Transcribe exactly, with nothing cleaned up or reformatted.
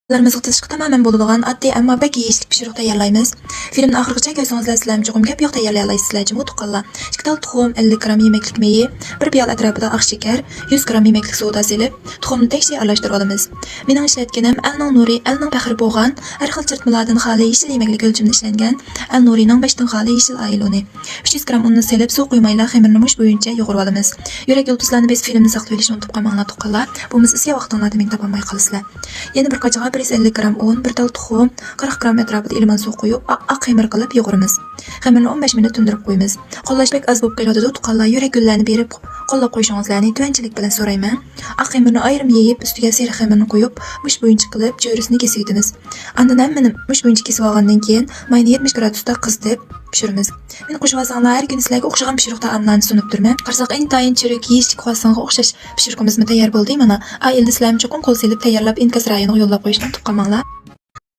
بالىلىرىمىزغا تېتىشقا تامامەن بولىدىغان ئاددىي، ئەمما بەك يېيىشلىك پىشۇرۇق تەييارلايمىز. فىلىمنى ئاخىرغىچە كۆرسىڭىزلەر، سىلەرمۇ چوقۇم گەپ يوق تەييارلىيالايسىزلەر جۇمۇ تۇغقانلار. ئىككى تال تۇخۇم، ئەللىك گرام يېمەكلىك مېيى، بىر پىيالە ئەتراپىدا ئاق شېكەر، يۈز گرام يېمەكلىك سودا سېلىپ، تۇخۇمنى تەكشى ئارىلاشتۇرۇۋالىمىز. مېنىڭ ئىشلەتكىنىم ئەلنىڭ نۇرى، ئەلنىڭ پەخرى بولغان، ھەر خىل چىرىتمىلاردىن خالىي يېشىل يېمەكلىك ئۆلچىمىدە ئىشلەنگەن ئەل نۇرىنىڭ بەشتىن خالىي يېشىل ئايل ئۇنى. ئۈچ يۈز گرام ئۇننى سېلىپ، سۇ قۇيمايلا خېمىرنى مۇش بويىچە يۇغۇرۇۋالىمىز. يۈرەك يۇلتۇزلارنى بېسىپ، فىلىمنى ساقلىۋېلىشنى ئۇنتۇپ قالماڭلار تۇغقانلار. بولمىسا ئىسسىق ۋاقتىڭلاردا مېنى تاپالماي قالىسىلەر. يەنە بىر قاچىغا بىر يۈز ئەللىك گرام ئۇن، بىر تال تۇخۇم، قىرىق گرام ئەتراپىدا ئىلمان سۇ قۇيۇپ، ئاق، ئاق خېمىر قىلىپ يۇغۇرىمىز. خېمىرنى ئون بەش مىنۇت تىندۇرۇپ قويىمىز. قوللاش بەك ئاز بولۇپ قېلىۋاتىدۇ تۇغقانلار، يۈرەك گۈللەرنى بېرىپ قوللاپ قويۇشىڭىزلارنى تۆۋەنچىلىك بىلەن سورايمەن. ئاق خېمىرنى ئايرىم يېيىپ، ئۈستىگە سېرىق خېمىرنى قويۇپ، مۇش بويىچە قىلىپ چۆرىسىنى كېسىۋېتىمىز. ئاندىن ھەممىنى مۇش بويىچە كېسىۋالغاندىن كېيىن، ماينى يەتمىش گرادۇستا قىزىتىپ پىشۇرىمىز. مېنى قوشۇۋالساڭلار، ھەر كۈنى سىلەرگە ئوخشىغان پىشۇرۇق تائاملارنى سۇنۇپ تۇرىمەن. قارىساق، ئىنتايىن چىرىك، يېيىشلىك خۇاسىڭغا ئوخشاش پىشۇرۇقىمىزمۇ تەييار بولدى. مانا، ئائىلىدە سىلەرمۇ چوقۇم قول سېلىپ تەييارلاپ، ئىنكاس رايونىغا يوللاپ قويۇشنى ئۇنتۇپ قالماڭلار.